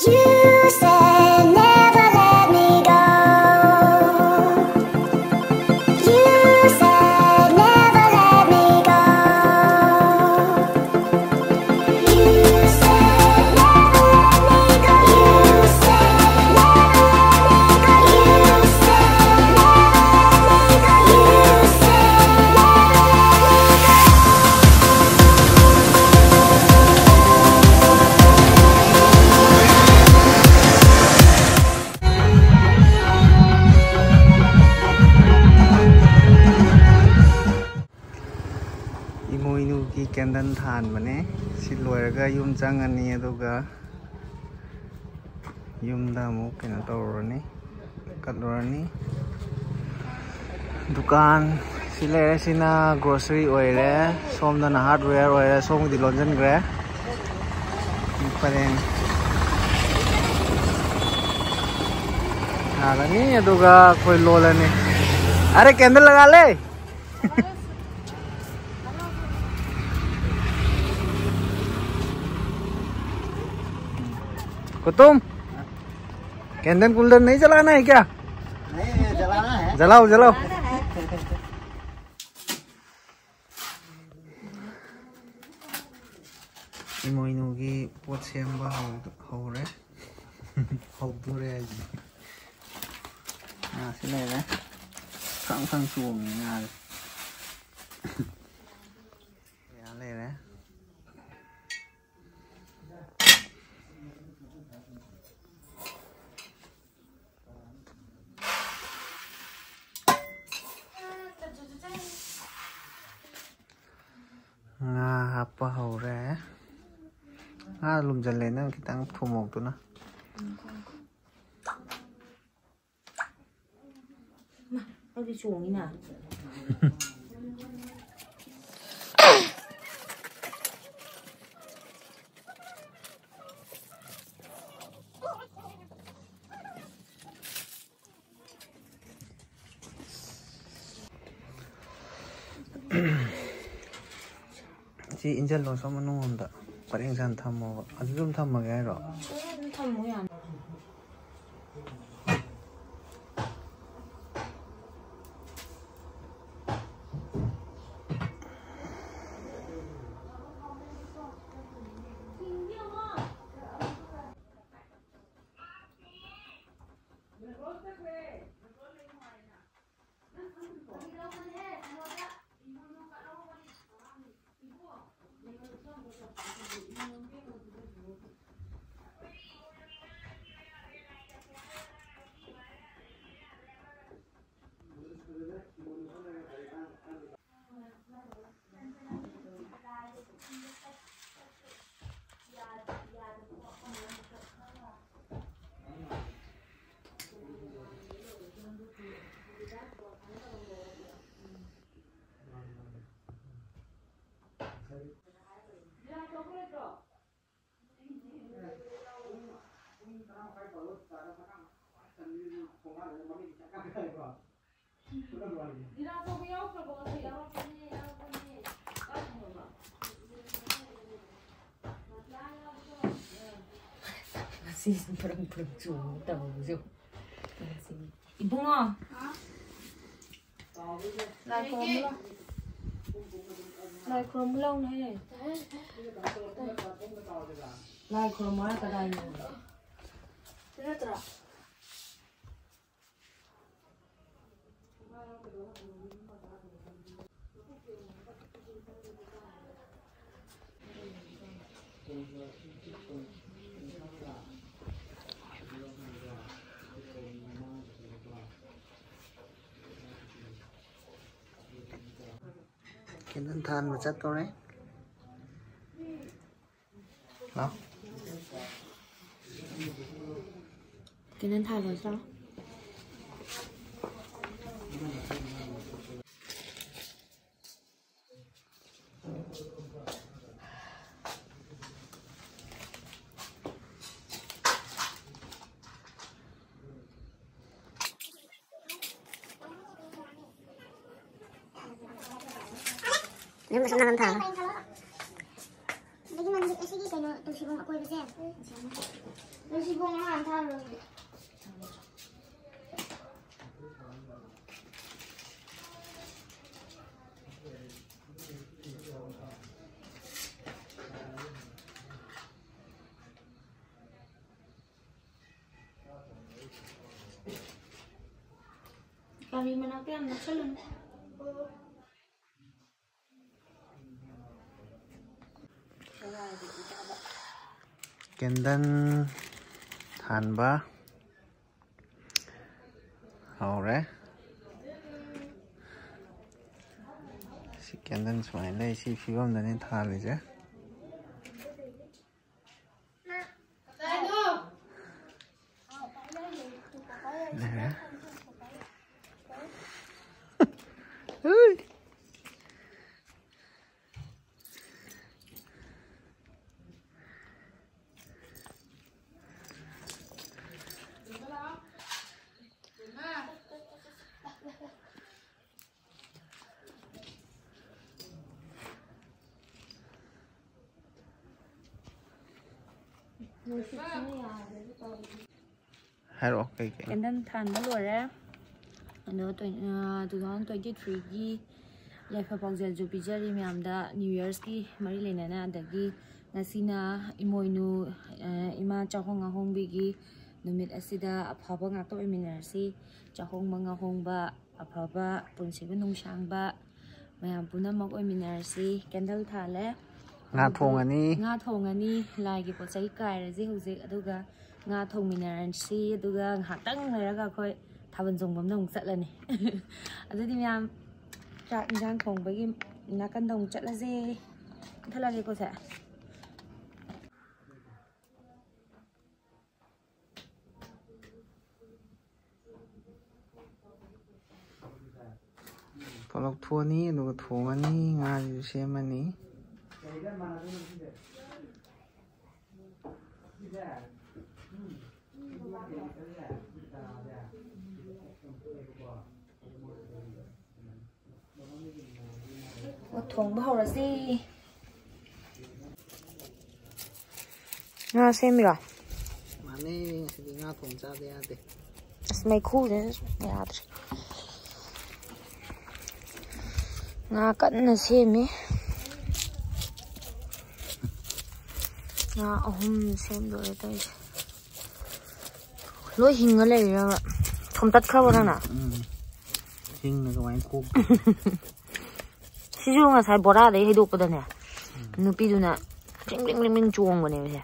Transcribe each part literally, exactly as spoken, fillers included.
You said never let me go. You said never let me go. You said never let me go. You said never let me go. You said never let me go. You said never let me go. ꯏꯃꯣꯏꯅꯨꯒꯤ candle ꯊꯥꯟꯕꯅꯦ꯫ ꯁꯤ ꯂꯣꯏꯔꯒ ꯌꯨꯝ ꯆꯪꯉꯅꯤ, ꯑꯗꯨꯒ ꯌꯨꯝꯗ ꯑꯃꯨꯛ ꯀꯩꯅꯣ ꯇꯧꯔꯨꯔꯅꯤ, ꯀꯠꯂꯨꯔꯅꯤ꯫ ꯗꯨꯀꯥꯟ ꯁꯤ ꯂꯩꯔꯦ, ꯁꯤꯅ ꯒ꯭ꯔꯣꯁꯔꯤ ꯑꯣꯏꯔꯦ, ꯁꯣꯝꯗꯅ ꯍꯥꯔꯗꯋꯦꯌꯔ ꯑꯣꯏꯔꯦ, ꯁꯣꯝꯒꯤꯗꯤ ꯂꯣꯟꯁꯤꯟꯈ꯭ꯔꯦ꯫ ꯄꯔꯦꯡ ꯊꯥꯜꯂꯅꯤ, ꯑꯗꯨꯒ ꯑꯩꯈꯣꯏ ꯂꯣꯜꯂꯅꯤ꯫ ꯑꯔꯦ, ꯀꯦꯟꯗꯜ ꯂꯒꯥ ꯂꯦ꯫ कुतुम, कैंडल कुंडल नहीं जलाना है क्या? नहीं, ये जलाना है। जलाओ, जलाओ। ꯏꯃꯣꯏꯅꯨꯒꯤ ꯄꯣꯠ ꯁꯦꯝꯕ ꯍꯧ-, ꯍꯧꯔꯦ꯫ ꯍꯧꯗꯣꯔꯦ ꯍꯥꯏꯁꯤꯅꯤ꯫ ꯉꯥꯁꯤ ꯂꯩꯔꯦ꯫ ꯈꯪ ꯈꯪ ꯆꯣꯡꯉꯦ ꯉꯥꯁꯦ꯫ ꯉꯥ ꯂꯩꯔꯦ꯫ ꯉꯥ ꯍꯥꯞꯄ ꯍꯧꯔꯦ꯫ ꯉꯥ ꯂꯨꯝꯁꯤꯜꯂꯦ, ꯅꯪ ꯈꯤꯇꯪ ꯊꯨꯝꯃꯣꯛꯇꯨꯅ꯫ ꯃꯥ, ꯑꯗꯨꯗꯤ ꯆꯣꯡꯉꯤꯅ꯫ ꯁꯤ ꯏꯟꯖꯜꯂꯣ ꯁꯣꯝ ꯃꯅꯨꯡ ꯂꯣꯝꯗ꯫ ꯄꯔꯦꯡ ꯁꯥꯟꯅ ꯊꯝꯃꯣꯕ꯫ ꯑꯗꯨ ꯑꯗꯨꯝ ꯊꯝꯃꯒꯦ ꯍꯥꯏꯔꯣ? ꯊꯝꯃꯨ ꯌꯥꯅꯤ꯫ ꯉꯁꯤ ꯐꯨꯔꯪ ꯐꯨꯔꯪ ꯆꯣꯡꯉꯤ ꯇꯧꯕꯁꯨ꯫ ꯏꯕꯨꯡꯉꯣ꯫ ꯂꯥꯏ ꯈꯨꯔꯨꯝꯕ ꯂꯥꯎ-, ꯂꯥꯏ ꯈꯨꯔꯨꯝꯕ ꯂꯥꯎꯅꯦ꯫ ꯂꯥꯏ ꯈꯨꯔꯨꯝꯕ ꯍꯥꯏꯔ ꯀꯗꯥꯏꯅꯣ? ꯁꯤ ꯅꯠꯇ꯭ꯔꯣ? Candle ꯊꯥꯟꯕ ꯆꯠꯇꯣꯔꯦ꯫ ꯂꯥꯎ꯫ Candle ꯊꯥꯜꯂꯣꯁꯤ ꯂꯥꯎ꯫ ꯌꯨꯝꯗ ꯁꯨꯝ ꯅꯪ ꯊꯥꯔꯣ꯫ ꯑꯗꯒꯤ ꯃꯟꯗꯤꯔ ꯑꯁꯤꯒꯤ ꯀꯩꯅꯣ ꯅꯨꯡꯁꯤꯕꯣꯡ ꯑꯀꯣꯏꯕꯁꯦ꯫ ꯅꯨꯡꯁꯤꯕꯣꯡ ꯑꯃ ꯊꯥꯔꯨꯔꯣ꯫ ꯒꯥꯔꯤ ꯃꯅꯥꯛꯇ ꯌꯥꯝ ꯅꯛꯁꯜꯂꯨꯅꯨ꯫ ꯀꯦꯟꯗꯜ ꯊꯥꯟꯕ ꯍꯧꯔꯦ꯫ ꯁꯤ ꯀꯦꯟꯗꯜ ꯁꯨꯃꯥꯏꯅ ꯂꯩ꯫ ꯁꯤ ꯐꯤꯕꯝꯗꯅꯦ ꯊꯥꯜꯂꯤꯁꯦ꯫ ꯂꯩꯔꯦ꯫ ꯍꯨꯏ꯫ ꯍꯥꯏꯔꯛꯑꯣ, ꯀꯩꯀꯩ? ꯀꯦꯟꯗꯜ ꯊꯥꯟꯕ ꯂꯣꯏꯔꯦ꯫ ꯑꯗꯣ ꯇ꯭ꯋꯦꯟ-, ꯑ, two thousand twenty-threeꯒꯤ ꯌꯥꯏꯐ ꯄꯥꯎꯖꯦꯜꯁꯨ ꯄꯤꯖꯔꯤ ꯃꯌꯥꯝꯗ, New Yearꯁꯀꯤ ꯃꯔꯤ ꯂꯩꯅꯅ꯫ ꯑꯗꯒꯤ ꯉꯁꯤꯅ ꯏꯃꯣꯏꯅꯨ, ꯑ, ꯏꯃꯥ ꯆꯥꯍꯣꯡ ꯉꯥꯍꯣꯡꯕꯤꯒꯤ ꯅꯨꯃꯤꯠ ꯑꯁꯤꯗ ꯑꯐꯕ ꯉꯥꯛꯇ ꯑꯣꯏꯃꯤꯟꯅꯔꯁꯤ꯫ ꯆꯥꯍꯣꯡꯕ ꯉꯥꯍꯣꯡꯕ, ꯑꯐꯕ, ꯄꯨꯟꯁꯤꯕ ꯅꯨꯡꯁꯥꯡꯕ, ꯃꯌꯥꯝ ꯄꯨꯝꯅꯃꯛ ꯑꯣꯏꯃꯤꯟꯅꯔꯁꯤ꯫ ꯀꯦꯟꯗꯜ ꯊꯥꯜꯂꯦ꯫ ꯉꯥ ꯑꯗꯨꯗꯤ ꯊꯣꯡꯉꯅꯤ꯫ ꯉꯥ ꯊꯣꯡꯉꯅꯤ꯫ ꯂꯥꯏꯒꯤ ꯄꯣꯠ ꯆꯩ ꯀꯥꯏꯔꯁꯤ ꯍꯧꯖꯤꯛ, ꯑꯗꯨꯒ ꯉꯥ ꯊꯣꯡꯃꯤꯟꯅꯔꯁꯤ, ꯑꯗꯨꯒ ꯉꯥꯏꯍꯥꯛꯇꯪ ꯂꯩꯔꯒ ꯑꯩꯈꯣꯏ ꯊꯥꯕꯜ ꯆꯣꯡꯐꯝꯗ ꯑꯃꯨꯛ ꯆꯠꯂꯅꯤ꯫ ꯑꯗꯨꯗꯤ ꯃꯌꯥꯝ ꯆꯥꯛ ꯏꯟꯁꯥꯡ ꯊꯣꯡꯕꯒꯤ ꯅꯥꯀꯟꯗ ꯑꯃꯨꯛ ꯆꯠꯂꯁꯦ꯫ ꯃꯨꯊꯠꯂꯒꯦꯀꯣ ꯁꯦ꯫ ꯄꯣꯠ ꯂꯧꯊꯣꯛꯑꯅꯤ, ꯑꯗꯨꯒ ꯊꯣꯡꯉꯅꯤ, ꯉꯥꯁꯤꯁꯨ ꯁꯦꯝꯃꯅꯤ꯫ ꯑꯣ, ꯊꯣꯡꯕ ꯍꯧꯔꯁꯤ꯫ ꯉꯥ ꯁꯦꯝꯃꯤꯔꯣ? ꯃꯥꯅꯦ, ꯉꯁꯤꯗꯤ ꯉꯥ ꯊꯣꯡ ꯆꯥꯗ ꯌꯥꯗꯦ꯫ ꯑꯁ, ꯃꯩꯈꯨꯁꯦ ꯌꯥꯗ꯭ꯔꯦ꯫ ꯉꯥ ꯀꯟꯅ ꯁꯦꯝꯃꯤ꯫ ꯉꯥ ꯑꯍꯨꯝ ꯁꯦꯝꯗꯣꯔꯦ ꯇꯧꯔꯤꯁꯦ꯫ ꯂꯣꯏ ꯍꯤꯡꯉ ꯂꯩꯔꯤꯔꯕ? ꯊꯣꯝꯇꯠꯈ꯭ꯔꯕꯣ ꯅꯪꯅ? ꯎꯝ꯫ ꯍꯤꯡꯅ ꯀꯃꯥꯏꯅ ꯈꯣꯛ? ꯁꯤꯁꯨ ꯉꯁꯥꯏ ꯕꯣꯔꯥꯗꯩ ꯍꯩꯗꯣꯛꯄꯗꯅꯦ, ꯅꯨꯄꯤꯗꯨꯅ ꯆꯤꯡ ꯆꯤꯡ ꯆꯤꯡ ꯆꯤꯡ ꯆꯣꯡꯕꯅꯦꯕ ꯁꯦ꯫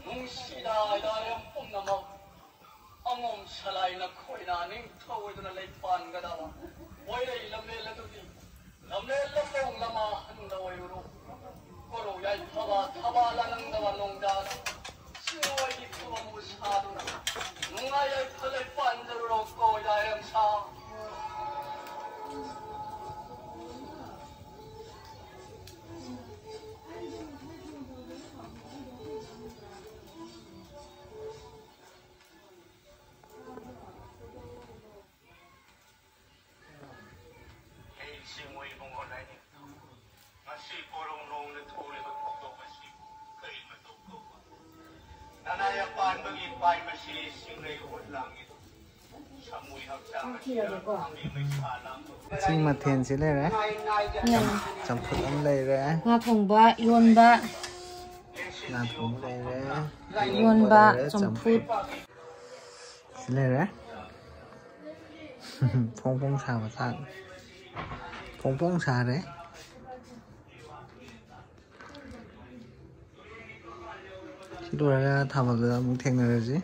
ꯅꯨꯡꯁꯤꯗꯥꯏꯗꯥꯏꯔꯝ ꯄꯨꯝꯅꯃꯛ ꯑꯉꯣꯝ ꯁꯂꯥꯏꯅ ꯈꯣꯏꯅ ꯅꯤꯡꯊꯧ ꯑꯣꯏꯗꯨꯅ ꯂꯩ ꯄꯥꯟꯒꯗꯕ ꯋꯥꯏꯔꯩ ꯂꯝꯂꯦꯟ ꯑꯗꯨꯗꯤ ꯂꯝꯂꯦꯟ ꯂꯝꯂꯣꯡ ꯂꯃꯥ ꯍꯟꯗ ꯑꯣꯏꯔꯨꯔꯣ꯫ ꯀꯣꯔꯧ ꯌꯥꯏꯐꯕ ꯊꯕꯥꯜ ꯑꯅꯪꯗꯕ ꯅꯣꯡꯗꯥꯗ ꯆꯤꯡꯑꯣꯏꯒꯤ ꯈꯨꯕꯝꯕꯨ ꯁꯥꯗꯨꯅ ꯅꯨꯡꯉꯥꯏ ꯌꯥꯏꯐ ꯂꯩ ꯄꯥꯟꯖꯔꯨꯔꯣ ꯀꯣ ꯌꯥꯏꯔꯝꯁꯥ꯫ ꯍꯦ ꯏꯆꯦ ꯃꯣꯏ ꯏꯕꯨꯡꯉꯣ ꯂꯥꯏꯅꯤꯡꯊꯧ, ꯉꯁꯤ ꯀꯣꯔꯧꯅꯣꯡꯅ ꯊꯣꯛꯂꯤꯕ ꯊꯧꯗꯣꯛ ꯑꯁꯤꯕꯨ ꯀꯔꯤ ꯃꯇꯧ ꯀꯧꯕ? ꯅꯅꯥꯏ ꯑꯄꯥꯟꯕꯒꯤ ꯄꯥꯏꯕꯁꯤ ꯆꯤꯡꯂꯩ ꯍꯨꯠ ꯂꯥꯡꯉꯤ꯫ ꯁꯃꯨꯏ ꯍꯛꯆꯥꯡ ꯑꯁꯤꯗ ꯄꯥꯝꯕꯤ ꯃꯩꯁꯥ ꯂꯥꯡꯕ ꯁꯤ ꯃꯊꯦꯜꯁꯤ ꯂꯩꯔꯦ꯫ ꯆꯝ-, ꯆꯝꯐꯨꯠ ꯑꯃ ꯂꯩꯔꯦ꯫ ꯉꯥ ꯊꯣꯡꯕ, ꯏꯔꯣꯟꯕ꯫ ꯉꯥ ꯊꯣꯡꯕ ꯂꯩꯔꯦ꯫ ꯏꯔꯣꯟꯕ, ꯂꯩꯔꯦ, ꯆꯝꯐꯨꯠ꯫ ꯆꯝꯐꯨꯠ꯫ ꯁꯤ ꯂꯩꯔꯦ꯫ ꯐꯣꯡ ꯐꯣꯡ ꯁꯥꯕ ꯆꯥꯛ꯫ ꯐꯣꯡ ꯐꯣꯡ ꯁꯥꯔꯦ꯫ ꯁꯤ ꯂꯣꯏꯔꯒ ꯊꯥꯕꯜꯗ ꯑꯃꯨꯛ ꯊꯦꯡꯅꯔꯁꯤ꯫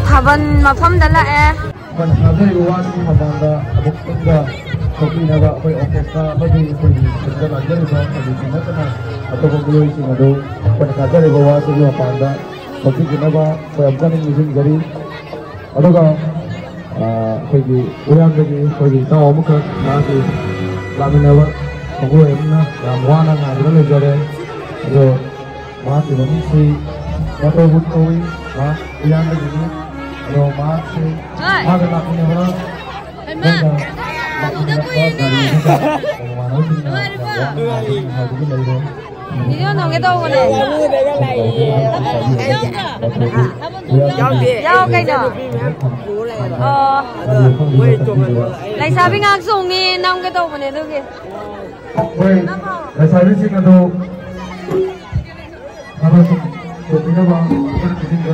ꯊꯥꯕꯜ ꯃꯐꯝꯗ ꯂꯥꯛꯑꯦ꯫ ꯑꯩꯈꯣꯏꯅ ꯊꯥꯖꯔꯤꯕ ꯋꯥꯁꯤꯒꯤ ꯃꯃꯥꯡꯗ ꯑꯃꯨꯛꯇꯪꯒ ꯊꯣꯛꯄꯤꯅꯕ ꯑꯩꯈꯣꯏ ꯑꯣꯔꯀꯦꯁꯇ꯭ꯔꯥ ꯑꯃꯗꯤ ꯑꯩꯈꯣꯏꯒꯤ ꯈꯨꯟꯗ ꯂꯥꯛꯆꯔꯤꯕ ꯀꯃꯤꯇꯤ ꯅꯠꯇꯅ ꯑꯇꯣꯞꯄ ꯃꯤꯑꯣꯏꯁꯤꯡ ꯑꯗꯨ ꯑꯩꯈꯣꯏꯅ ꯊꯥꯖꯔꯤꯕ ꯋꯥꯁꯤꯒꯤ ꯃꯄꯥꯟꯗ ꯊꯣꯛꯄꯤꯅꯕ ꯑꯩꯈꯣꯏ ꯑꯃꯨꯛꯀ ꯍꯟꯅ ꯅꯤꯡꯁꯤꯡꯖꯔꯤ꯫ ꯑꯗꯨꯒ, ꯑ, ꯑꯩꯈꯣꯏꯒꯤ ꯎꯌꯥꯟꯗꯒꯤ ꯑꯩꯈꯣꯏꯒꯤ ꯏꯇꯥꯎ ꯑꯃꯈꯛ ꯃꯥꯒꯤ ꯂꯥꯛꯃꯤꯟꯅꯕ ꯈꯣꯡꯂꯣꯏ ꯑꯃꯅ ꯌꯥꯝ ꯋꯥꯅ ꯉꯥꯏꯗꯨꯅ ꯂꯩꯖꯔꯦ꯫ ꯑꯗꯣ ꯃꯍꯥꯛꯀꯤ ꯃꯃꯤꯡꯁꯤ ꯃꯇꯧꯕꯨ ꯇꯧꯏ꯫ ꯃꯍꯥꯛ ꯏꯌꯥꯝꯕꯒꯤꯅꯤ꯫ ꯑꯗꯣ ꯃꯍꯥꯛꯁꯤ ꯃꯥꯒ ꯂꯥꯛꯃꯤꯟꯅꯕ, ꯃꯣꯏꯒ ꯂꯥꯛꯃꯤꯟꯅꯔꯛꯄ ꯒꯥꯔꯤꯗꯨꯗ ꯃꯃꯥꯟꯅꯕꯁꯤꯡꯅ ꯌꯥꯝ ꯋꯥꯅ ꯉꯥꯏꯕꯒꯤ ꯂꯩꯔꯦ꯫ ꯚꯤꯗꯤꯑꯣ ꯅꯝꯒꯦ ꯇꯧꯕꯅꯦ꯫ ꯌꯥꯎ ꯀꯩꯅꯣ꯫ ꯑꯣ꯫ ꯂꯩꯁꯥꯕꯤ ꯉꯥꯏꯍꯥꯛ ꯆꯣꯡꯉꯤ, ꯅꯝꯒꯦ ꯇꯧꯕꯅꯦ ꯑꯗꯨꯒꯤ꯫ ꯃꯣꯏ ꯂꯩꯁꯥꯕꯤꯁꯤꯡ ꯑꯗꯨ ꯊꯥꯕꯜ ꯆꯣꯡꯕꯤꯅꯕ ꯑꯩꯈꯣꯏꯅ ꯄꯤꯅꯤꯡꯕ